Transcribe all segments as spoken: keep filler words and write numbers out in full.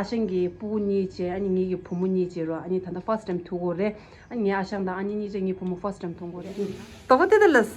ཨ་ཞང་གི་སྤུ་གུ་གཉིས་བྱས། ཨ་ནི་ངེད་ཀྱི་བུ་མོ་གཉིས་བྱས་རོ། ཨ་ནི་ད་ལྟ་first time ཐུག་གོ་རེད། ཨ་ནི་ངའི་ཨ་ཞང་དང་ཨ་ནེ་གཉིས་བྱས། ངའི་བུ་མོ་first time་མཐོང་གོ་རེད། དོ་པོ་ཏི་ཏི་ལས།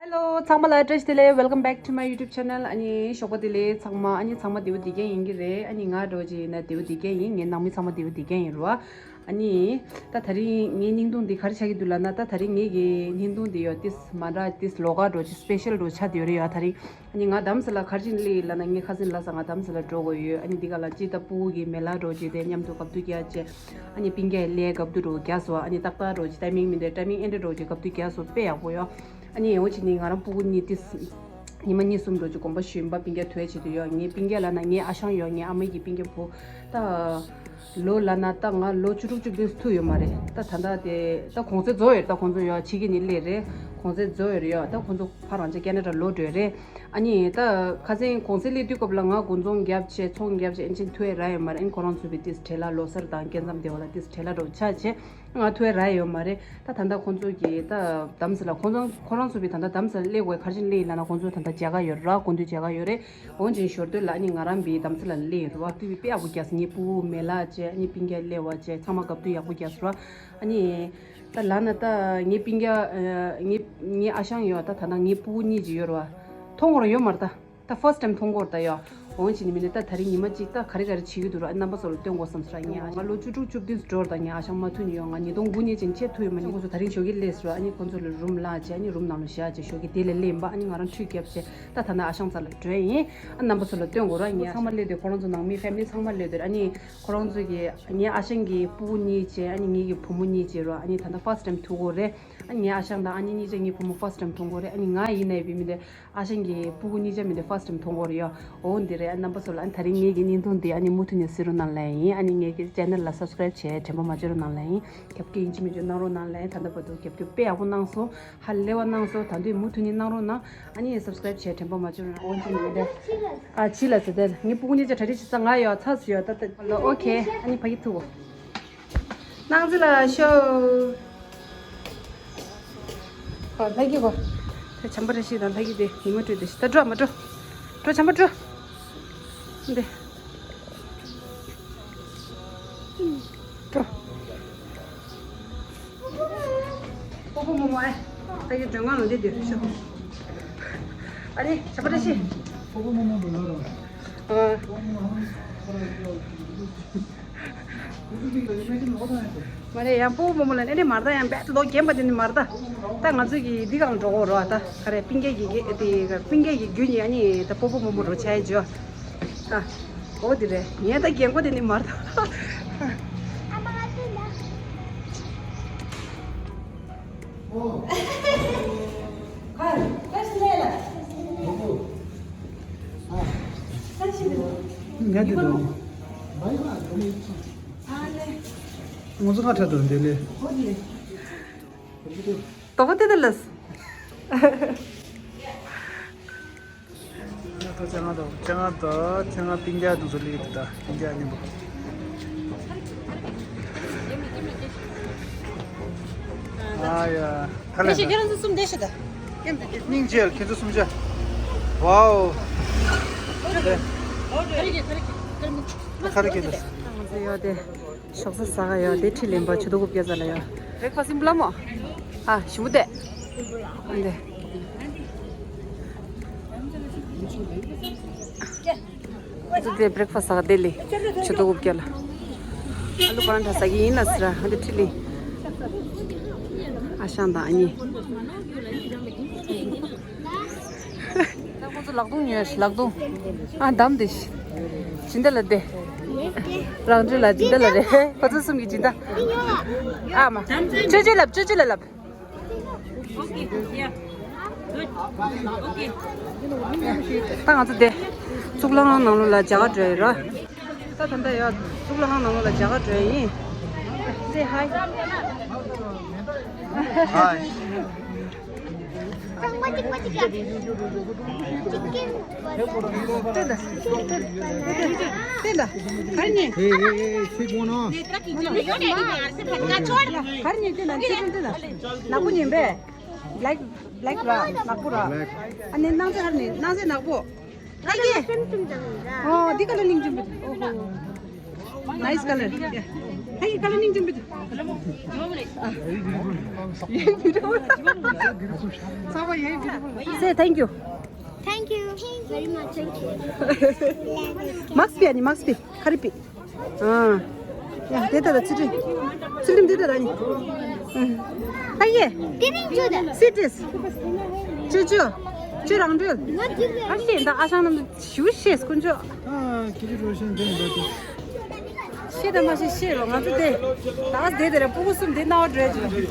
Hello ཚང་མ་ལ་བཀྲ་ཤིས་བདེ་ལེགས། Welcome back to my YouTube channel. ཨ་ནི་ཞོགས་པ་བདེ་ལེགས་ཚང་མ། ཨ་ནི་ཚང་མ་བདེ་པོ་བདེ་རྐྱང་ཡིན་གྱི་རེད། ཨ་ནི་ང་འདྲ་བོ་ཅིག་ཡིན་ན་བདེ་པོ་བདེ་རྐྱང་ཡིན། ངའི་ནང་མི་ཚང་མ་བདེ་པོ་བདེ་རྐྱང་ཡིན་རོ། ཨ་ནི་ད་དེ་རིང་ངའི་བརྙན་ཐུང་འདི་ག་རེ་ཆགས་ཀྱི་འདུག་ལབ་ན། ད་དེ་རིང་ངེད་ཀྱི་བརྙན་ཐུང་འདི་ཡོད་ཏིས་མ་འདྲ་ཏིས་ལོགས་ཀ་འདྲ་བོ་ཅིག་སི་པེ་ཤལ་འདྲ་བོ་ཆགས་བསྡད་ཡོད་རེད་ཡ། ད་རིང་ཨ་ནི་ང་དྷ་རམ་ས་ལ་ག་རེ་བྱས་ནས་སླེབས་ཡིན་ལབ་ན། ངའི་ཁ་སང་ལ་ས་ང་དྷ་རམ་ས་ལ་འགྲོ་དགོས་ཡོད། ཨ་ནི་འདི་ག་ལ་ཅི་ད་སྤུ་གུ་གི་མེ་ལ་འདྲ་བོ་ཅིག་དེ་མཉམ་དུ་བཀབ་བསྡུ་རྒྱག་བྱས། ཨ་ནི་པིང་ཀ་ལས་བཀབ་བསྡུ་འདྲ་བོ་རྒྱག་སོང་། ཨ་ནི་ཏག་ཏག་འདྲ་བོ་ཅིག་ཊའི་མིང་མི་འདྲ་ཊའི་མིང་ཨེ་འདྲ་འདྲ་བོ་ཅིག་བཀབ་བསྡུ་རྒྱག་སོང་། དཔེ་ཡག་པོ་ཡོད། ཨ་ནི་འོ་ཅི་ནི་ང་རང་སྤུ་གུ་གཉིས་ཏིས་ཉི་མ་གཉིས་གསུམ་འདྲ་བོ་ཅིག་དགོངས་པ་ཞུས་ཡིན་པ། པིང་ཀ་དུས་ཆེད་དུ་ཡོད། ངའི་པིང་ཀ་ལབ་ན་ངའི་ཨ་ཞང་ཡོད། ངའི་ཨ་མ་གི་པིང་ཀ་བུ། ད་ལོ་ལབ་ན་ད་ང་ལོ་བཅུ་དྲུག་བཅུ་བདུན་ཐུག་ཡོད་མ་རེད། ད་ད་ལྟ་དེ་ད་གོང་ཚད་རྫོགས་ཡོད་རེད། ད་ཁོང་ཚོ་ཡོད་ཕྱི་རྒྱལ་ནས་སླེབས་རེད། གོང་ཚད་རྫོགས་ཡོད་རེད་ཡོད། ད་ཁོང་ཚོ་ཕར་རང་ཅག་ཀེ་ན་ཌ་ལོག་འགྲོ་རེད། ཨ་ནི་ད་ཁ་སང་གོང་ཚད་སླེབས་དུས་སྐབས་ལ་ང་དགུན་ཚོང་བརྒྱབ་བྱས་ཚོང་བརྒྱབ་བྱས་ཨེ་ཆེན་ཐུག་ཡ་རག་ཡོད་མ་རེད། ཨ་ནི་ཁོ་རང་ཚོ་བའི་ཏིས་བྲེལ་ལ་ལོ་གསར་དང་སྐྱེ་མཚམས་དེ་བ་ལ་ཏིས་བྲེལ་ལ་འདྲ་བོ་ཆགས་བྱས། ང་ཐུག་ཡ་རག་ཡོད་མ་རེད། ད་ད་ལྟ་ཁོང་ཚོ་གིས་ད་དྷ་རམ་ས་ལ་ཁོང་ཚོ་ཁོ་རང་ཚོ་བའི་ད་ལྟ་དྷ་རམ་ས་ལ་སླེབས་དགོས་ག་རེ་བྱས་ནས་སླེབས་ཡིན་ལབ་ན། ཁོང་ཚོ་ད་ལྟ་མཇལ་ཁ་ཡོད་ར། སྐུ་མདུན་མཇལ་ཁ་ཡོད་རེད། འོན་ཀྱང་ཞོར་དུ་ལ་ཨ་ནི་ང་རང་བའི་དྷ་རམ་ས་ལ་སླེབས་ཡོད་ར། དུས་དཔེ་ཡག་པོ་རྒྱག་སོང་། ངའི་སྤུ་གུ་མེ་ལ་བྱས། ཨ་ནི་པིང་ཀ་ལས་བ་བྱས། ཚང་མ་བཀབ་བསྡུ་ཡག་པོ་རྒྱག་སོང་ར། ཨ་ནི་ད་ལབ་ན་ད་ངའི་པིང་ཀ་ངའི་ངའི་ཨ་ཞང་ཡོད། ད་ད་ལྟ་ངའི་སྤུ་གུ་གཉིས་ཅིག་ཡོད་ར། མཐོང་གི་ར་ཡོད་མ་རེད་ད། ད་first time་མཐོང་གི་ར་ད་ཡ། འོན་ཅི་ནི་མིན་ནི་ད་དེ་རིང་ཉི་མ་གཅིག་ད་ག་རེ་ག་རེ་བྱེད་ཀྱི་འདུག་ར། རྣམ་པ་ཚོ་ལ་སྟོན་དགོས་བསམ་སོང་ར། ངའི་ཨ་ཞང་ལོ་བཅུ་དྲུག་བཅུ་བདུན་འགྲོ་ར། ད་ངའི་ཨ་ཞང་མ་ཐུག་ནི་ཡོད། ང་ཉིས་སྟོང་དགུ་ནས་ཅིག་ཆེད་ཐུག་ཡོད་མ་ནི། ཁོང་ཚོ་དེ་རིང་ཞོགས་ཀས་སླེབས་སོང་ར། ཨ་ནི་ཁོང་ཚོ་ལ་རུམ་བླངས་བྱས། ཨ་ནི་རུམ་ནང་ལ་བཞག་བྱས་ཞོགས་ཀས་དེ་ལ་སླེབས་ཡིན་པ། ཨ་ནི་ང་རང་ཁྲུས་བརྒྱབ་བྱས་ད་ད་ནི་ཨ་ཞང་རྩ་ལ་འགྲོ་ཡིན། ཨ་རྣམ་པ་ཚོ་ལ་སྟོན་དགོས་ར། ངའི་ཚང་མ་སླེབས་དུས་ཁོ་རང་ཚོ་ནང་མི་ཕེ་མི་ལི་ཚང་མ་སླེབས་དུས། ཨ་ནི་ཁོ་རང་ཚོ་གི་ངའི་ཨ་ཞང་གི་སྤུ་གུ་གཉིས་བྱས། ཨ་ནི་ངེད་ཀྱི་བུ་མོ་གཉིས་བྱས་ར། ཨ་ནི་ད་ལྟ་first time ཐུག་གོ་རེད། ཨ་ནི་ངའི་ཨ་ཞང་དང་ཨ་ནེ་གཉིས་ཆ་ངའི་བུ་མོ་first time མཐོང་གོ་རེད། ཨ་ནི་ང་ཡིན་ནའི་བི་མི་དེ་ཨ་ཞང་གི་སྤུ་གུ་གཉིས་ཆ་མི་དེ་first time མཐོང་གོ་རེད་ཡ། འོ་འདི་རེད། ཨ་རྣམ་པ་ཚོ་ལ་ཨ་ནི་དེ་རིང་ངེད་ཀྱི་བརྙན་ཐུང་འདི་ཨ་ནི་མུ་མཐུད་ནས་གཟིགས་རོགས་གནང་ལབ་ཡིན། ཨ་ནི་ངེད་ཀྱི་channel ལ་subscribe བྱས་དྲན་པ་མ་བརྗེད་རོགས་གནང་ལབ་ཡིན། རྒྱབ་སྐྱོར་ཡིན་གཅིག་མིན་གཅིག་གནང་རོགས་གནང་ལབ་ཡིན། ད་ལྟ་བར་དུ་རྒྱབ་སྐྱོར་དཔེ་ཡག་པོ་གནང་སོང་། ཧ་ལས་པ་གནང་སོང་། ད་དུང་མུ་མཐུད་ནས་གནང་རོགས་གནང་། ཨ་ནི་subscribe བྱས་དྲན་པ་མ་བརྗེད་རོགས་གནང་། འོ་འདི་ནི་འདི་ཨ་ཕྱི་ལ་ཟེར་དེ་ངའི་སྤུ་གུ་གཉིས་ཆ་གྲ་སྒྲིག་བྱེད་ས་ང་ཡོད་ཚ་སུ་ཡོད་ད་ད་ལ། ཨོ་ཁེ། ཨ་ནི་ཕ་གི་ཐུག་གོ། ནང་ཚེ་ལ་ཤོག་ཨ་ལྷ་གི་གོ། དེ་བྱམས་པ་བཀྲ་ཤིས་དང་ལྷ་གི་དེ་ཉི་མ་སྤྲོད་དེ་ཤི་ད་འགྲོ་མ་འགྲོ། འགྲོ་བྱམས་པ་འགྲོ། འདི། འགྲོ། པོ་པོ་མོ་མོ་ཨེ། ལྷ་གི་མགྲོན་ཁང་ལ་འདི་འདི་ཤོག་ཨ་རེ་བྱམས་པ་བཀྲ་ཤིས། པོ་པོ་མོ་མོ་འགྲོ་ལ་རོ། ཨ། མ་རེད་ཡང་སྤོ་བོ་རྨོ་མོ་ལ་ནས་ནས་མར་ད་ཡང་བེད་ལོ་རྒན་པ་དེ་ནི་མར་ད། ད་ང་ཚོ་གི་འདི་གང་འགྲོ་གོ་རོ། ད་ག་རེ་པིང་ཀའི་གི་གི་དེ་པིང་ཀའི་གི་རྒྱུ་ནི་ཨ་ནི་ད་སྤོ་བོ་རྨོ་མོ་རོ་ཆ་ཡི་ཇོ། ཨ། འོ་དེ་རེད་ངས་ད་རྒན་པ་དེ་ནི་མར་ད། ང་དེ་དོན་ནི། ང་ཚོ་ང་ཁྲ་དོན་དེ་ལས། དོག་པ་དེ་ད་ལས། ང་ཚོ་ཅང་ང་དང་ཅང་ང་དང་ཅང་ང་པིང་རྒྱ་དུ་ཚོ་ལི་དུ་ད་པིང་རྒྱ་ཉིན་པོ། ཨ་ཡ། ཁ་ལས། ཁྱེད་རང་ཚོ་གསུམ་བསྡད་ཤོག་ད། སྙིང་རྗེ་ཁྱེད་ཚོ་གསུམ་ཆ། ཝའོ། ཁ་རི་ཁེ་ཁ་རི་ཁེ་ཁ་རི་ཁེ། ཁ་རི་ཁེ་ད། ང་ཚོ་ཡོད་དེ། ཞོགས་ཟ་ཟ་ག་ཡོད་དེ་ཁྲི་ལེན་པ་ཆུ་དོ་ཀུབ་རྒྱ་ཟ་ལ་ཡོད། བྲེག་ཕ་སི་སིམ་པལ་མོ། ཨ་ཞིམ་པོ་དེ། འདི། ང་ཚོ་དེ་བྲེག་ཕ་སི་ཟ་ག་དེ་ལས་ཆུ་དོ་ཀུབ་རྒྱ་ལ། ཨ་ལུ་པ་རན་ཐ་ཟ་གི་ཡིན་ལ་ཟེར་ཨ་འདི་ཁྲི་ལེན། ཨ་ཞང་དང་ཨ་ནེ། ད་ཁོ་ཚོ་ལག་སྟོང་ཉོས་ཤི་ལག་སྟོང་། ཨ་འདམ་དེ་ཤི། སྦྱིན་བདག་ལ་དེ། རང་འདྲ་ལ་སྦྱིན་བདག་ལ་རེད། ཁོ་ཚོ་གསུམ་གྱི་སྦྱིན་བདག་ཨ་མ། ཅོ་ཅོ་ལབ་ཅོ་ཅོ་ལ་ལབ། ད་ང་ཚོ་དེ། གཙུག་ལག་ཁང་ནང་ལོགས་ལ་མཇལ་ཁ་འགྲོ་ཡི་ར། ད་ད་ལྟ་ཡ། གཙུག་ལག་ཁང་ནང་ལོགས་ལ་མཇལ་ཁ་འགྲོ་ཡ་ཡིན། Say hi. Hi. ལྟོས་དང་། ལྟོས་དང་། གར་ཉེ། Hey, hey, hey, take one off. གར་ཉེ་ལྟོས་དང་། ཚིག་ལྟོས་དང་། ནག་པོ་ཉན་པས། Black, black ར། ནག་པོ་ར། Black. ཨ་ནི་སྣང་ཚེ་ཧར་ནི་སྣང་ཚེ་ནག་པོ། ཨ་ཡེ། ཨོ་འདི་ག་ལ་ལིང་ཅུམ་པི། ཨོ་ཧོ། Nice color. Yeah. ཨ་ཡེ་ག་ལ་ལིང་ཅུམ་པི། ཚ་བ་ཡེ། Say thank you. Thank you very much. Thank you. མག་སྤི་ཨ་ནི་མག་སྤི་ཁ་རི་པི། ཨ། ཡ་དེ་ལྟ་ད་ཚིལ་ཁྲིམས། ཚིལ་ཁྲིམས་དེ་ལྟ་ད་ནི། ཨ་ཡེ། དེ་ནི་ཅོ་ད། སི་ཏིས། ཅོ་ཅོ། ཅོ་རང་འདྲུལ། ང་དེ་ཨ་ཤེས་ད་ཨ་ཞང་རྣམས་ཞུ་ཤེས་དཀོན་མཆོག་ཨ་ཁྱེད་ཀྱི་རོ་ཤན་དེ་འདྲ་དེ། ཤེས་དང་མ་ཤེས་ཤེས་རོགས། ང་ཚོ་དེ་ད་ཨ་དེ་དེ་རེད། སྤུ་གུ་གསུམ་དེ་རྣ་བ་འགྲོ་ཡ་ཅིག་ལ། ཁྱེད་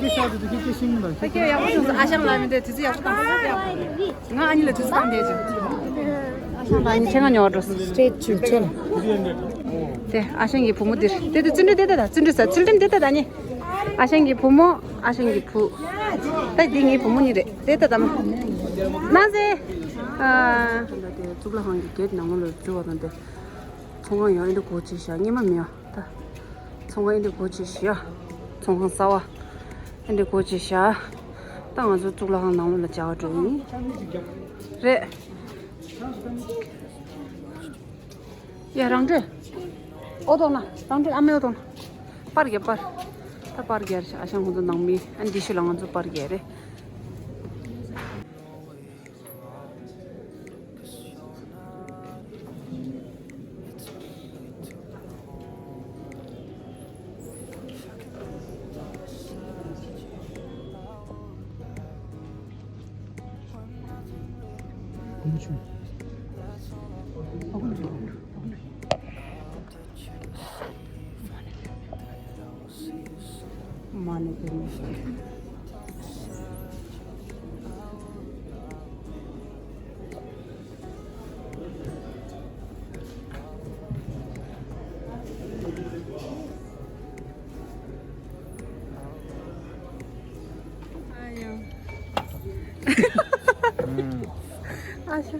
ཀྱི་ཤ་དེ་ཁྱེད་ཀྱི་ཤིང་མི་ལ། ད་ཁྱེད་ཡག་པོ་བྱུང་སོང་། ཨ་ཞང་ལ་མི་འདྲ་དུས་ཚོད་ཡག་པོ་བཏང་སོང་། ང་ཨ་ནི་ལ་དུས་ཚོད་བཏང་བསྡད་ཅིག་ཨ་ཞང་ལ་ཨ་ནི་ཁྱེད་ང་ཉོ་འགྲོ། Straight to chill. དེ་ཨ་ཞང་གི་བུ་མོ་འདིར་དེ་དེ་བརྩོན་འགྲུས་དེ་ད་ད་བརྩོན་འགྲུས་ས་ཚུལ་ཁྲིམས་དེ་ད་ད་ནི། ཨ་ཞང་གི་བུ་མོ། ཨ་ཞང་གི་བུ། ད་འདི་ངའི་བུ་མོ་གཉིས་རེད། དེ་ད་ད་མ། ན་ཟེ། ཨ། ད་དེ་གཙུག་ལག་ཁང་གི་གེད་ནང་ལོགས་ལ་འཛུལ་བ་དང་དེ། ཚོང་ཁང་ཡང་ཨེ་འདྲ་སྒོ་ཕྱེ་བཞག་སྔོན་མ་མེད་ཨ་ད། ཚོང་ཁང་ཨེ་འདྲ་སྒོ་ཕྱེ་བཞག་ཚོང་ཁང་གསར་བ་ཨེ་འདྲ་སྒོ་ཕྱེ་བཞག་ད་ང་ཚོ་གཙུག་ལག་ཁང་ནང་ལོགས་ལ་མཇལ་བ་འགྲོ་ཡིན། རེད། ཡ་རང་འདྲེ། ཨོ་ཏོ་ན་རང་འདྲེ་ཨ་མའི་ཨོ་ཏོ་ན། པར་རྒྱབ་པར། ད་པར་རྒྱབ་རེད་ཤག་ཨ་ཞང་ཁོང་ཚོ་ནང་མི་ཨ་འདི་ཤུ་ལ་ང་ཚོ་པར་རྒྱབ་རེད། མ་ཎི་དེ་ནི། ཨ་ཡང་། ཨ་ཤ།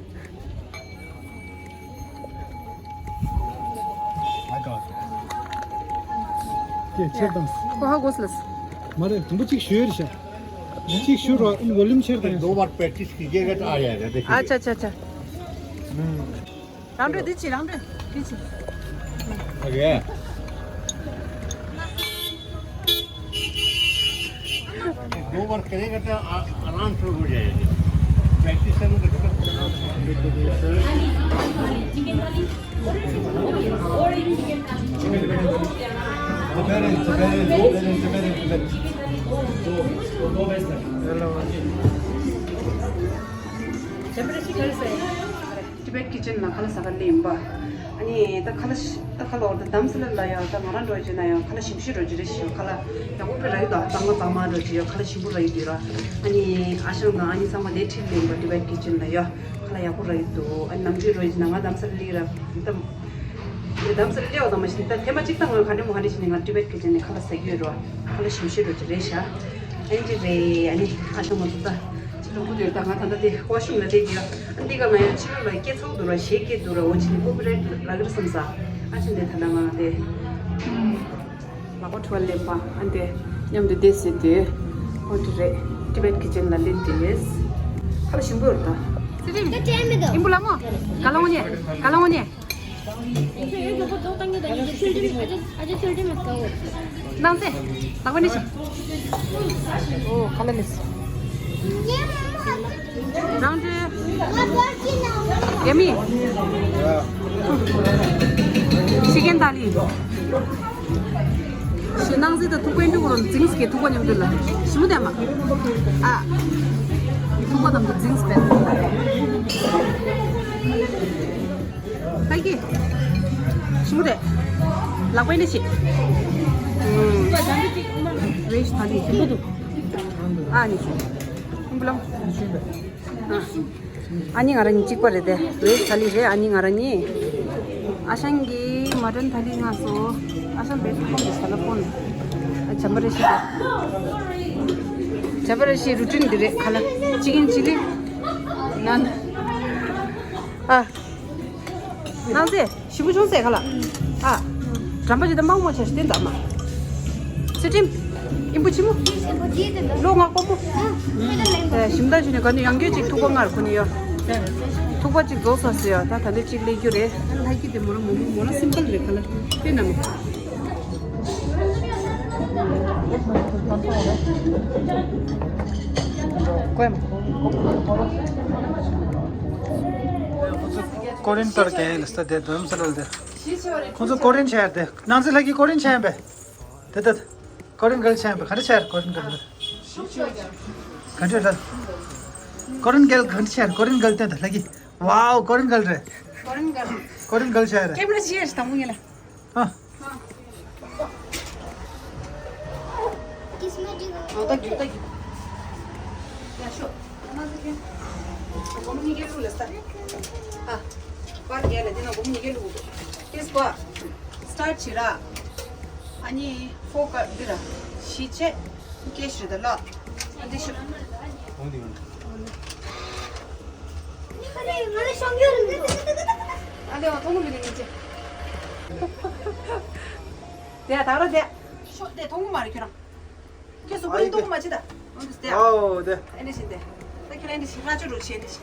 ཀྱེ་ཕྱིར་དང་། ཁོ་ཧ་གོ་སི་ལ་སི། མ་རེད། དུམ་བུ་གཅིག་ཞུ་ཡོད་རེད་ཤག་གཅིག་ཞུ་རོགས། ཨ་ནི་ཝོ་ལུམ་ཆེར་དང་། दो बार प्रैक्टिस कीजिएगा तो आ जाएगा, देखिए। अच्छा, अच्छा, अच्छा। हम्म। རང་འདྲ་འདི་ཅི། རང་འདྲ་འདི་ཅི། आ गया। दो बार करेगा तो आ-, आराम से हो जाएगा। प्रैक्टिस करने का। Tibet Kitchen ལ་ཁ་ལག་ཟ་གར་སླེབས་ཡིན་པ། ཨ་ནི་ད་ཁ་ལག་ད་ཁ་ལག་འོར་ད་དྷ་རམ་ས་ལ་ལ་ཡང་ད་ང་རང་འགྲོ་རྒྱུ་ན་ཡང་ཁ་ལག་ཞིམ་ཤོས་འགྲོ་རྒྱུ་རེད་ཤག་ཁ་ལག་ཡག་པོ་དཔེ་རག་གི་འདུག་གཙང་མ་གཙང་མ་འགྲོ་རྒྱུ་ཡོད། ཁ་ལག་ཞིམ་པོ་རག་གི་འདུག་ར། ཨ་ནི་ཨ་ཞང་དང་ཨ་ནི་ཚང་མ་དེ་ཁྲིད་སླེབས་ཡིན་པ། Tibet Kitchen ལ་ཡ་ཁ་ལག་ཡག་པོ་རག་གི་འདུག་ཨ་ནི་ནམ་རྒྱུན་འགྲོ་རྒྱུ་ན་ང་དྷ་རམ་ས་ལ་སླེབས་ར་ད། དྷ་རམ་ས་ལ་སླེབས་པ་དང་མ་གཞི་ད་ཐེངས་མ་གཅིག་ད་ང་ག་འདྲ་མོ་ག་འདྲ་ཞིག་ནས་ང་Tibet Kitchen ནས་ཁ་ལག་ཟ་གི་ཡོད་ར། ཁ་ལག་ཞིམ་ཤོས་འགྲོ་རྒྱུ་རེད་ཤག་ཨེ་འདྲ་རེད། ཨ་ནི་ཨ་ཞང་མ་ཚོ་ད་ཅི་ལུང་པོ་དེར་ད་ང་ད་ལྟ་དེ་ཝ་ཤུམ་ལ་བསྡད་ཀྱི་ཡོད། ཨ་འདི་ག་ན་ཡང་ཕྱི་ལོགས་ལ་སྐད་ཚ་པོ་འདུག་ར། གཞས་སྐད་འདུག་ར། འོ་ཅི་ནི་ཀོ་པི་རའེ་ཊི་རག་གི་རེད་བསམ་ས། ཨ་ཅི་འདི་ད་ལྟ་ང་དེ་ལག་པ་འཁྲུ་བ་ལེན་པ། ཨ་འདི་མཉམ་དུ་བསྡད་ཟེར་དུས་འོ་དེ་རེད། Tibet Kitchen ལ་སླེབས་དེ་རེད། ཁ་ལག་ཞིམ་པོ་ཡོད་རེད་ད། ཨིན་པུ་ལ་མོ། ག་ལ་འོ་ཉེ། ག་ལ་འོ་ཉེ། སྣང་ཚེ། ལག་པ་ནི་ཞིག་ཨོ་ཁ་ལ་ལེས། རང་འདྲེ། ཡ་མི། ཤི་ཀན་ཏཱ་ལི། ཞེ་སྣང་ཚེ་དང་ཐུག་པའི་འདུག་རོ་འཛིངས་ཀྱི་ཐུག་པ་མཉམ་དུ་ལ། ཞི་མོ་དེ་མ། ཨ། ཐུག་པ་དང་དུ་འཛིངས་པའི། ད་གི་ཞུ་རེད། ལག་པས་ནི་ཞིག་རེས་ད་ནི་ཞིམ་པོ་འདུག་ཨ་ནི་ཞིག་ཨ་ནི་ང་རང་གཉིས་གཅིག་པ་རེད་དེ། རེས་ད་ལི་རེད། ཨ་ནི་ང་རང་གཉིས། ཨ་ཞང་གི་མ་ཏན་ཐ་ལི་ང་སོ། ཨ་ཤམ་བེ་ཁོང་གི་ས་ལ་ཕོན། ཨ་ཇམ་པ་རེ་ཤི་དེ། ཇམ་པ་རེ་ཤི་རུ་ཊིན་འདི་རེད་ཁ་ལ། ཅི་ཀིན་ཅི་ལི། ནན། ཨ། ནང་ཟེ། ཞིམ་པོ་བྱུང་ཟེ་ཁ་ལ། ཨ། འགྲམ་པ་ཅི་ད་མང་མོ་ཆ་ཤི་བསྟན་དག་མ། ཚེ་ཁྲིམ། ཨིམ་པོ་ཆི་མོ། ལོ་ང་ཀོ་མོ། ཨེ་ཞིམ་ད་ཞུ་ནས་ག་ནས་ཡང་སྐྱོད་ཅིག་ཐུག་པ་ངར་ཁོ་ནས་ཡོད། ཐུག་པ་ཅིག་རྫོགས་ས་སུ་ཡོད་ད་ད་ལྟ་ཅིག་ལས་རྒྱུ་རེད། ལྷ་ཀི་དེ་མོ་ར་མོ་མོ་མོ་ར་སིམ་པལ་རེད་ཁ་ལ། དེ་ན་མོ། ཀོ་ཡམ། ཀོ་རིན་ཏར་གེ་ལ་སྟ་དེ་དོན་ས་ལ་དེ། ཁོང་ཚོ་ཀོ་རིན་ཆེ་དེ། ནང་ཚེ་ལྷ་ཀི་ཀོ་རིན་ཆེ་བས། དེ་དེ། ཀོ་རིན་གལ་ཆེན་པོ་ག་རེ་ཆེ་རེད། ཀོ་རིན་གལ་རེད། ག་འདྲ་རེད། ཀོ་རིན་གལ་ག་འདྲ་ཆེ་རེད། ཀོ་རིན་གལ་ལྟོས་དང་ལྷ་ཀི། ཝའོ་ཀོ་རིན་གལ་རེད། ཀོ་རིན་གལ། ཀོ་རིན་གལ་ཆེ་རེད། ཀེམ་ར་ཆེ་རེད་དང་པོ་ཉིད་ལ། ཨ། ཨ། ད་རྒྱུག་ད་རྒྱུག་ཡ་ཤོ། སྒོར་མོ་གཉིས་ཀའི་ལུགས་ལ་ས། ཨ། པར་རྒྱག་ལ་འདི་ན་སྒོར་མོ་གཉིས་ཀའི་ལུགས་འདུག་ཏེས་པ། སི་ཊར་བྱེད་ར། ཨ་ནི་ཕོ་ཀ་འདི་ར། གཞིས་བྱེས། ཀེ་ཤི་རེད་ད་ལ། ཨ་འདི་ཤོ། ཨ་འདི་བ་ཐོང་གུ་མི་ལེན་ཅེ། དེ་ད་ར་དེ། ཤོ་དེ་ཐོང་གུ་མ་རེད་ཁྱོད་རང་། ཁྱེད་སུ་པིན་ཏོག་མ་ཅི་ད། འོ་འདི་སྟེ། ཨའོ་དེ། ཨེ་འདི་བཞིན་ཏེ། ད་ཁྱེད་ལ་འདི་བཞིན་ང་ཅོ་རུ་ཆེ་འདི་བཞིན།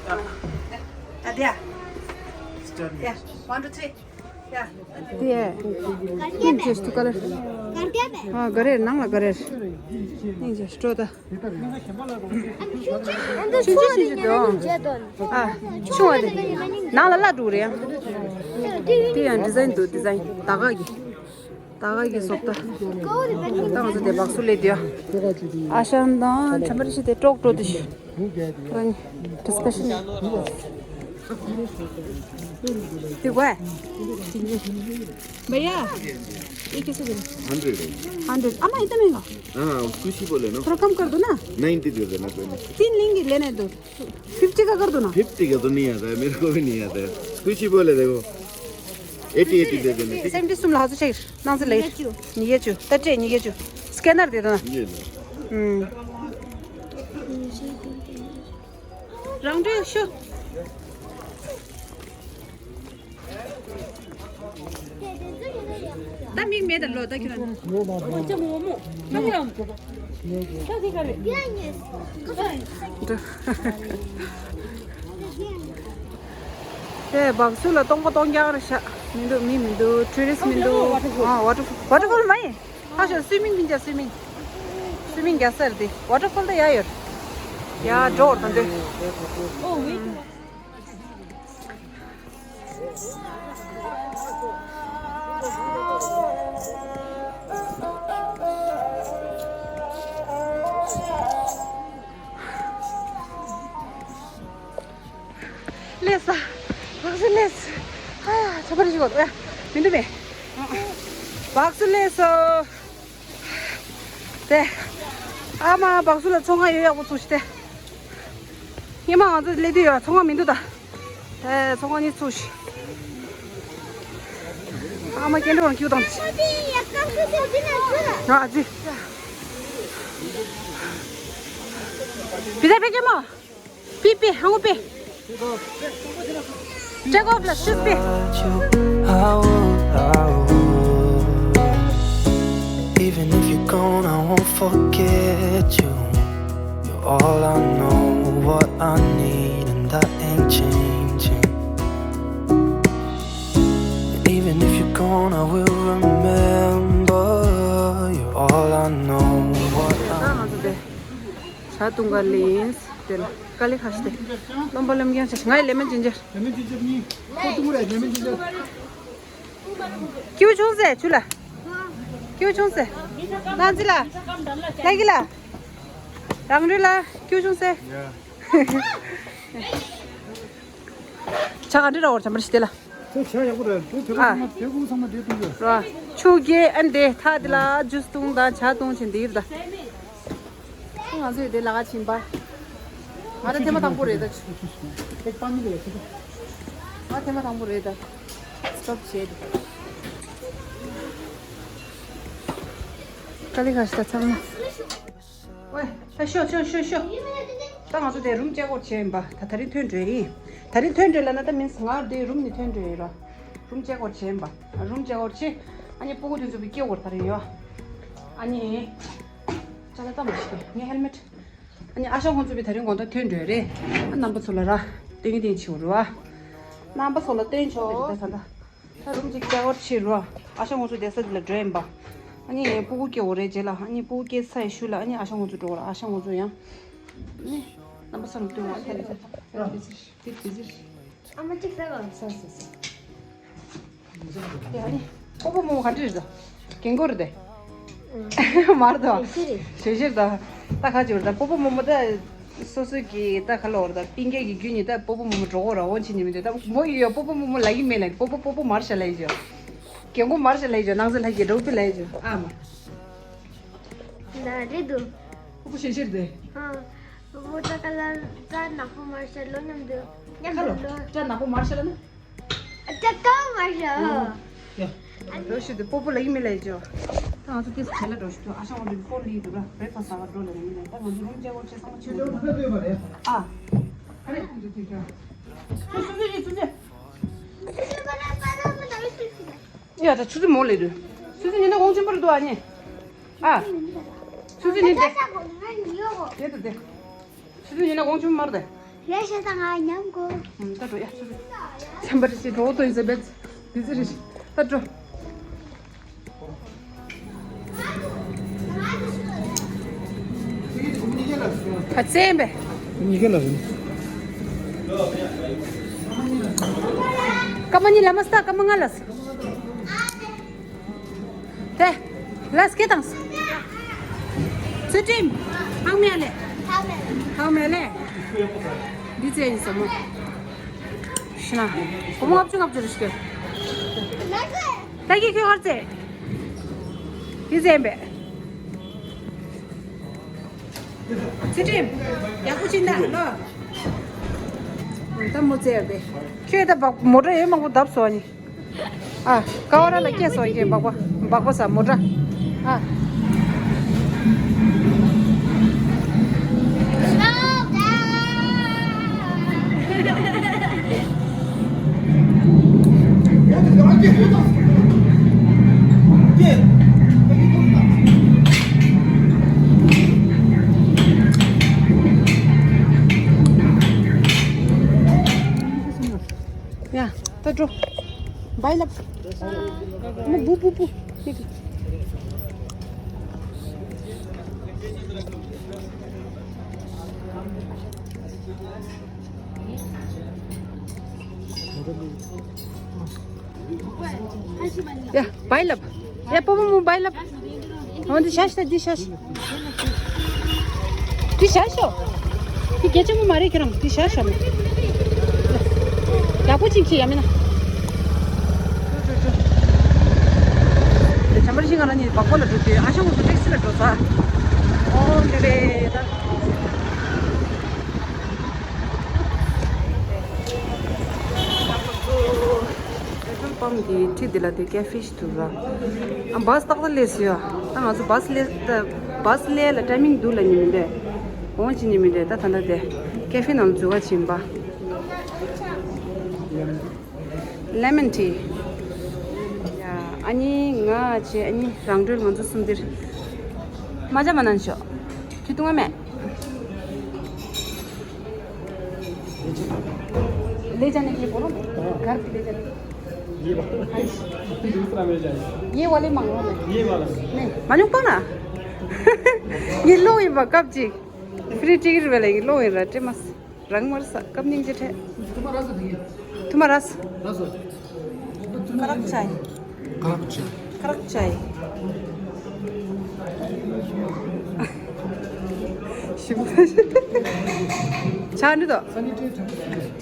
ལོ། ད་དེ་ཡ། ཡ། One, two, three. ཡ། དེ་ཡ། Pink just color. ཨ་ག་རེ་ནང་ལ་ག་རེ། Pink just སྤྲོ་ད། ཆུང་ཆུང་ཞིག་འདུག་ཨ། ཆུང་བ་དེ། ནང་ལ་བླ་འགྲོ་རེད་ཡ། དེ་ཡང་ཌི་ཛའིན་འདུག་ཌི་ཛའིན་ད་ག་གི། ད་ག་གི་བཟོ་ལྟ། ད་ང་ཚོ་དེ་སྦག་སུ་ལས་དེ་ཡ། ཨ་ཤང་དང་ཆམ་པ་རི་ཤི་དེ་ཀྲོག་ཀྲོ་དེ་ཞུ། ཌི་སི་ཀ་ཤན། དེ་ག་བ། भैया, ये कैसे दे रहे? हंड्रेड है। हंड्रेड। अम्मा, इतना महंगा? हाँ, कुछ ही बोले ना। थोड़ा कम कर दो ना। नाइंटी दे देना कोई नहीं। तीन लेंगे, लेने दो। फिफ्टी का कर दो ना। फिफ्टी का तो नहीं आता है, मेरे को भी नहीं आता है। कुछ ही बोले देखो। एटी एटी दे देना, ठीक है? सेवेंटी तुम ला तो चाहिए। ना से ले। ये चू। ये चू। तटे नहीं ये चू। स्कैनर दे दो ना। ये लो। हम्म। Round show. ད་མིག་མེད་ད་ལོ་ད་ཁྱོད་རང་། ཨོ་ཅག་ངོ་མོ། ང་ཡང་། ད་དེ་ག་རེ། དེ་སྦག་སུ་ལ་སྟོང་པ་སྟོང་རྐྱང་རེད་ཤག་མི་འདུག་མི་མི་འདུག་ཊུ་རི་སི་མི་འདུག་ཨ་ཝ་ཊར་ཝ་ཊར་ཕོལ་མ་ཡིན། ཧ་ཤོ་སུའི་མིང་མིན་ཅག་སུའི་མིང་། སུའི་མིང་རྒྱ་སར་དེ་ཝ་ཊར་ཕོལ་ད་ཡ་ཡོད། ཡ་འགྲོ་བར་དང་དེ། ལས་ས། བག་སུ་ལས། ཨ་ཡ་ཚ་པ་རེ་ཞིག་གོ་ཡ་མི་འདུག་མེ། བག་སུ་ལས་སོ། དེ། ཨ་མ་བག་སུ་ལ་ཚོང་ཁང་ཡོད་ཡག་པོ་ཚུགས་ཤི་དེ། ཉི་མ་ང་ཚོ་སླེབས་དུས་ཡོད་ཚོང་ཁང་མི་འདུག་ད། ཨེ་ཚོང་ཁང་གཉིས་ཚུགས་ཤི། ཨ་མ་སྐྱེ་འགྲོ་རང་ཁྱུག་དང་། ང་ཨ་ཙི། བི་ཟ་ཕེབས་ཀྱི་མོ། པི་པི་ཧང་པི། Take off ལ་ཤུས་པི། Even if you're gone, I won't forget you. You're all I know, what I need, and that ain't changing. And even if you're gone, I will remember. You're all I know, what I ད་ང་ཚོ་དེ་ཇ་བཏུང་ག་ལེན། དེ་ལ་དཀའ་ལས་ཁག་ཤི་དེ། རློན་པ་རློན་རྐྱང་ཆ་ཤི། ང་ཡི་ལེ་མོན་ཇིན་ཇར། ལེ་མོན་ཇིན་ཇར་གཉིས། ཁོ་བཏུང་རེད་ལེ་མོན་ཇིན་ཇར། སྐྱིད་པོ་བྱུང་ཟེ་ཆུ་ལ། སྐྱིད་པོ་བྱུང་ཟེ། ནང་ཙི་ལ། ལྷ་གི་ལ། རང་རུས་ལ་སྐྱིད་པོ་བྱུང་ཟེ། ཇ་ག་འདྲ་ར་བར་ཇ་མར་ཤི་དེ་ལ། ཁོ་ཇ་ཡག་པོ་རེད། ཁོ་དེ་ཨ། ག་ཚང་མ་དེ་གུང་ཚང་མ་དེ་བཏུང་རེད། ར། ཆུ་རྐྱལ་ཨན་དེ་ཐག་དེ་ལ་ཇུས་བཏུང་དང་ཇ་བཏུང་བྱེད་འདིར་ད། ང་ཚོས་དེ་ལ་ག་ཕྱིན་པ། ང་ད་ཐེངས་མ་དང་པོ་རེད་ད། ང་ཐེངས་མ་དང་པོ་རེད་ད། སྟོབས་ཆེ། དཀའ་ལས་ཁག་ཤི་ད་ཚང་མ། ཝེ། ད་ཤོག་ཤོག་ཤོག་ཤོག་ད་ང་ཚོ་དེ་རུམ་ཅེག་ཨའུཊ་བྱས་ཡིན་པ། ད་ད་རིང་ཐོན་འགྲོ་ཡིན། ད་རིང་ཐོན་འགྲོ་ལབ་ན་ད་མིན་ང་དེ་རུམ་ནས་ཐོན་འགྲོ་ཡིན་ར། རུམ་ཅེག་ཨའུཊ་བྱས་ཡིན་པ། རུམ་ཅེག་ཨའུཊ་བྱས། ཨ་ནི་སྤུ་གུ་དེ་ཚོ་བི་སྐྱེ་བོར་ད་རིང་ཡོད། ཨ་ནི། ཅ་ལག་ཙམ་མ་ཞིག་ངའི་ཧེལ་མེཊ། ཨ་ནི་ཨ་ཞང་ཁོང་ཚོ་བི་ད་རིང་དགོང་དག་ཐོན་འགྲོ་རེད། ཨ་རྣམ་པ་ཚོ་ལ་ར། སྟོན་གི་སྟོན་ཆེ་བོ་རུ་བ། རྣམ་པ་ཚོ་ལ་སྟོན་ཆོག་ད་ད། ད་རུམ་གཅིག་ཅེག་ཨའུཊ་བྱས་རོ། ཨ་ཞང་ཁོང་ཚོ་བསྡད་ས་དེ་ལ་འགྲོ་ཡིན་པ། ཨ་ནི་སྤུ་གུ་སྐྱེ་བོ་རེད་རྗེས་ལ་ཨ་ནི་སྤུ་གུ་སྐྱེ་ཚར་ཡི་ཤུལ་ལ་ཨ་ནི་ཨ་ཞང་ཁོང་ཚོ་འགྲོ་བ་ར། ཨ་ཞང་ཁོང་ཚོ་ཡང་། ཨ་ནི། རྣམ་པ་ཚོ་ལ་སྟོན་བ་ཐལ་ལེ་ཚ། དེ་དེ་ཚེ། ཨ་མ་གཅིག་ཟ་ག་ཟ་ཟ་ཟ། དེ་ཨ་ནི། སྤོ་བོ་རྨོ་མོ་ག་འདྲ་རེད་ད། རྒན་གོག་རེད་དེ། མར་དང་། ཞེ་ཤེར་དང་། ད་ག་ཅིག་རེད་ད། སྤོ་བོ་རྨོ་མོ་ད། སོ་སོ་གི་ད་ག་ལོར་ད་པིན་ཀེ་གི་རྒྱུ་ནི་ད་སྤོ་བོ་རྨོ་མོ་འགྲོ་གོ་ར་འོན་ཆེ་ནི་མི་འདུག་ད་མོ་ཡོད་ཡོད་སྤོ་བོ་རྨོ་མོ་ལ་ཡི་མེད་ལ་སྤོ་བོ་སྤོ་བོ་མར་ཤ་ལ་ཡི་ཇོ། རྒན་གོག་མར་ཤ་ལ་ཡི་ཇོ་ནང་ཚེ་ལྷ་གི་འགྲོ་པི་ལ་ཡི་ཇོ་ཨ་མ། ན་རེད་འདུག་སྤོ་བོ་ཞེ་ཤེར་དེ། ཨ། སྤོ་བོ་ད་ག་ལ་ཙ་ནག་པོ་མར་ཤ་ལོ་མཉམ་དུ་མཉམ་ཁ་ལོ་དུ་ལོ། ཙ་ནག་པོ་མར་ཤ་ལ་ན། ཨ་ཙ་ཀའོ་མ་ཤ། ཡ། འགྲོ་ཞུ་དུ་སྤོ་བོ་ལ་ཡི་མི་ལ་ཡི་ཅོ། ད་ང་ཚོ་ཏིས་བྱེད་ལ་འགྲོ་ཞུ་དུ་ཨ་ཞང་འོ་དུ་ཕོར་ལི་དུ་ར་བེ་ཕ་ས་བ་འགྲོ་ལ་ཡི་མི་ལ་ད་ང་ཚོ་རུམ་ཅེག་ཨའུཊ་བྱས་ཚང་མ་ཕྱིན་འགྲོ་ད་ལྟོས་པ་རེད། ཨ། ཨ་རེ་ཁུ་ཚོ་ཁྱེད་ཅོ། ཁུ་ཚོ་ཡི་ཚོ་ཚེ། ཡ་ད་ཆུ་ཚོད་མོ་ལེ་དུ། ཆུ་ཚོད་ཉི་ན་གོང་ཆེན་པོ་རེད་དུ་ཨ་ཉེ། ཨ། ཆུ་ཚོད་ཉི་ན། དེ་དུ་དེ། ཆུ་ཚོད་ཉི་ན་གོང་ཆུང་མར་དེ། ཡ་ཤ་ད་ང་མཉམ་གོ། ཨུམ་ད་འགྲོ་ཡ་ཆུ་ཚོད། ཚན་པ་རེ་ཞིག་འགྲོ་དོ་ཡིན་ཟེར་བས། དེ་ཚེ་རེ་ཞིག་ད་འགྲོ། ཁ་ཚན་པས། གཉིས་ཀ་ལ་རེད། སྐར་མ་གཉིས་ལ་མ་སྟག་སྐར་མ་ལྔ་ལ། དེ། ལ་སྐད་དང་། ཚུལ་ཁྲིམས། ཧང་མེ་ལེ། ཧང་མེ་ལེ། འདི་ཚེ་ཡིན་ས་མོ། ཤི་ན། གོ་མོ་ལྔ་བཅུ་ལྔ་བཅུ་རེ་ཤི་གེ། ད་གི་ཁྱོད་ཧར་ཚེ། འདི་ཚེ་ཡིན་པས། ཚུལ་ཁྲིམས། ཡག་པོ་ཅིག་ན་ལོ། ད་མོ་ཚེ་ཡོད་པས། ཁྱོད་ད་བག་མོ་ཊ་ཡོད་མང་པོ་བརྡབས་སོང་ནི། ཨ། ཀ་བ་ར་ལ་སྐྱེས་སོང་ཁྱེད་འབག་པ། འབག་པ་ས་མོ་ཊ། ཨ། ཡ། ད་འགྲོ། བའི་ལབ། མོ་བུ་བུ་བུ། ཡ། བའི་ལབ། ཡ། སྤོ་བོ་མོ་བའི་ལབ། འོ་འདི་ཤ་ཤ་འདི་ཤ་ཤ། འདི་ཤ་ཤ། འདི་སྐད་ཆ་མོ་མ་རེད་ཁྱེད་རང་འདི་ཤ་ཤ་མོ། ཡག་པོ་ཅིག་ཁྱེད་ཡ་མིན་ན། དེ་བྱམས་པ་རིན་ཆེན་ང་རང་གཉིས་བག་པ་ལ་འགྲོ་དུས་ཨ་ཞང་ཁོང་ཚོ་ཊེག་སི་ལ་འགྲོ་ས། ཨོ་འདི་རེད་ད། པེ་ཊྲོལ་པམ་གྱི་འཁྲིས་འདི་ལ་དེ་ཀེ་ཧྥེ་ཞིག་འདུག་ར། ཨ་བཱས་ཏག་ཏག་སླེབས་སོང་ཡ། ད་ང་ཚོ་བཱས་སླེབས་ད་བཱས་སླེབས་ལ་ཊའི་མིང་འདུག་ལ་ཉི་མི་འདྲ། འོང་ཅི་ཉི་མི་འདྲ་ད་ད་ལྟ་དེ་ཀེ་ཧྥེ་ནང་ལ་འཛུལ་བ་ཕྱིན་པ། ལེ་མོན་ཊི། ཡ་ཨ་ནི་ང་བྱས་ཨ་ནི་རང་གྲོལ་ང་ཚོ་གསུམ་འདིར། མ་ཇ་མ་ནན་ཤོག་ཁྱི་ཏུང་ང་མེད། ले जाने के लिए बोलो ना। घर पे ले जाने। ये वाला। दूसरा में जाए। ये वाले मंगवा ना। ये वाला। नहीं, मालूम कौन है? ये लो, ये कब जी? फ्री टिकट वाले ये लो, ये रटे मस। रंग मर सा, कब नहीं जे ठे? तुम्हारा रस दिए। तुम्हारा रस। रस। करक चाय। करक चाय। करक चाय। ཆ་འདི་དོ། ཆ་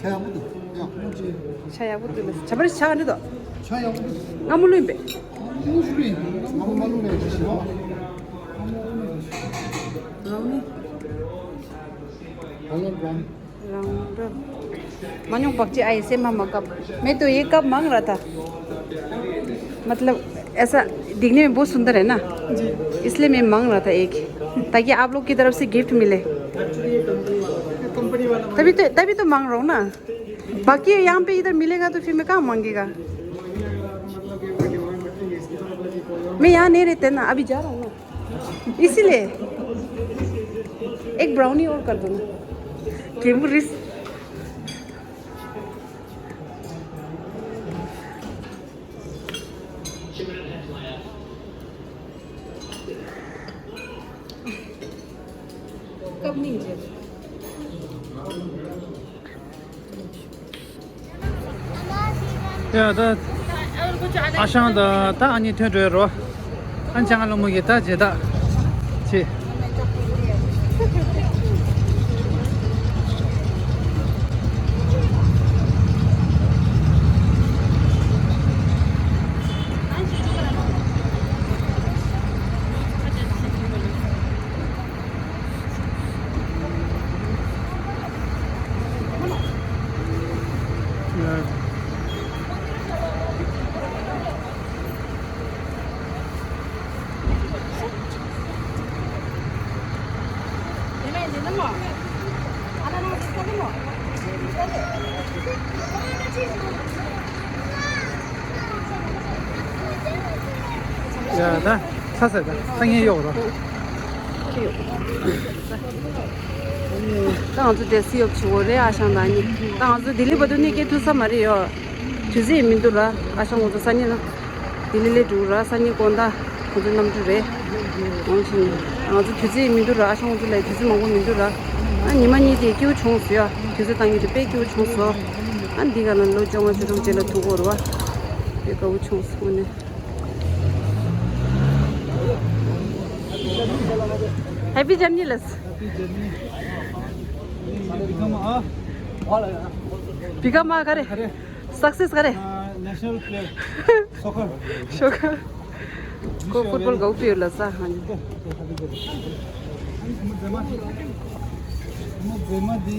ཡག་པོ་འདུག་ཡག་པོ་ཅིག་ཆ་ཡག་པོ་འདུག་ལ། ཆ་པར་ཆ་འདི་དོ། ཆ་ཡག་པོ་འདུག་ང་མོ་ལུས་པས། ང་མོ་ལུས་པས་ཅི་ཞིག་ཨ། རང་ནི། ཨ་ལ་རང་། རང་འགྲོ། མ་ཉོག་བག་ཅི་ཨ་ཡི་སེམས་མ་མ་བཀབ། མེད་དུ་ཡི་བཀབ་མང་ར་ད། मतलब, ऐसा दिखने में बहुत सुंदर है ना, इसलिए मैं मांग रहा था एक, ताकि आप लोग की तरफ से गिफ्ट मिले। तभी तो, तभी तो मांग रहा हूँ ना। बाकी यहाँ पे इधर मिलेगा तो फिर मैं कहाँ मांगेगा? मैं यहाँ नहीं रहते ना, अभी जा रहा हूँ ना, इसीलिए। एक ब्राउनी और कर दो ना। केमु रिस। कब नहीं जे। ཡ་ད། ཨ་ཞང་དང་ད་ཨ་ནི་ཐོན་འགྲོ་ཡ་རོ། ཨ་ཅང་ལོ་མོ་གི་ད་རྗེ་ད། ཆེ། ཡ་ད་ཚ་ཟེར་ད་ཚ་ངན་གཡོག་རོ། ད་ང་ཚོ་འདྲེ་སི་ཡོབ་ཆུ་བོ་རེད། ཨ་ཞང་དང་ནི་ད་ང་ཚོ་ལྡི་ལི་བར་དུ་ནི་སྐད་ཐུག་ས་མ་རེད་ཡོ། དུས་ཚོད་མི་འདུག་ར། ཨ་ཞང་ང་ཚོ་ས་ཉིན་ལ་ལྡི་ལི་ལས་འགྲོ་ར། ས་ཉིན་དགོང་དག་ང་ཚོ་གནམ་གྲུ་རེད། འོང་ཕྱིན་ང་ཚོ་དུས་ཚོད་མི་འདུག་ར། ཨ་ཞང་ང་ཚོ་ལ་དུས་ཚོད་མང་པོ་མི་འདུག་ར། ཨ་ཉི་མ་གཉིས་དེ་སྐྱིད་པོ་བྱུང་སོང་ཡ། དུས་ཚོད་བཏང་རྒྱུ་དེ་དཔེ་སྐྱིད་པོ་བྱུང་སོང་། ཨ་འདི་ག་ལ་ལོ་བཅོ་ལྔ་བཅུ་དྲུག་རྗེས་ལ་ཐུག་གོ་ར་བ། དཔེ་དགའ་པོ་བྱུང་སོང་ནས། Happy journey ལགས། བི་ཀ་མ་ག་རེ། Success ག་རེ། National player soccer. Soccer. ཁོ་ཕུཊ་བོལ་དགའ་པོ་ཡོད་ལ་ས་ཧ་ནི།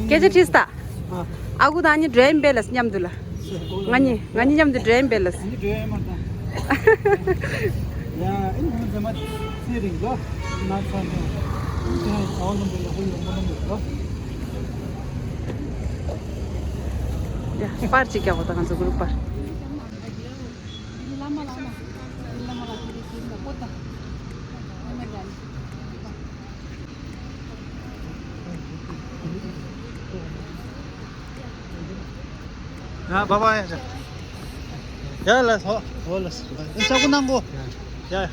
སྐད་ཆ་དྲིས་ད། ཨ་ཁུ་དང་ཨ་ནི་འགྲོ་ཡིན་པས་ལ་མཉམ་དུ་ལ། ང་གཉིས་ང་གཉིས་མཉམ་དུ་འགྲོ་ཡིན་པས་ལ། ཡ་པར་ཅིག་རྒྱག་གོ་ད་ང་ཚོ་གུ་རུབ་པར། ཡ་བྷ་བྷ་ཡ་ཡ། ཡ་ལ་སོ་འོ་ལ་སོ་ཡ་ས་གུ་ནང་གོ། ཡ་ཡ།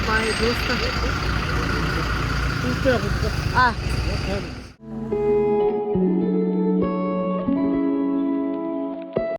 Bye, dost. Ah.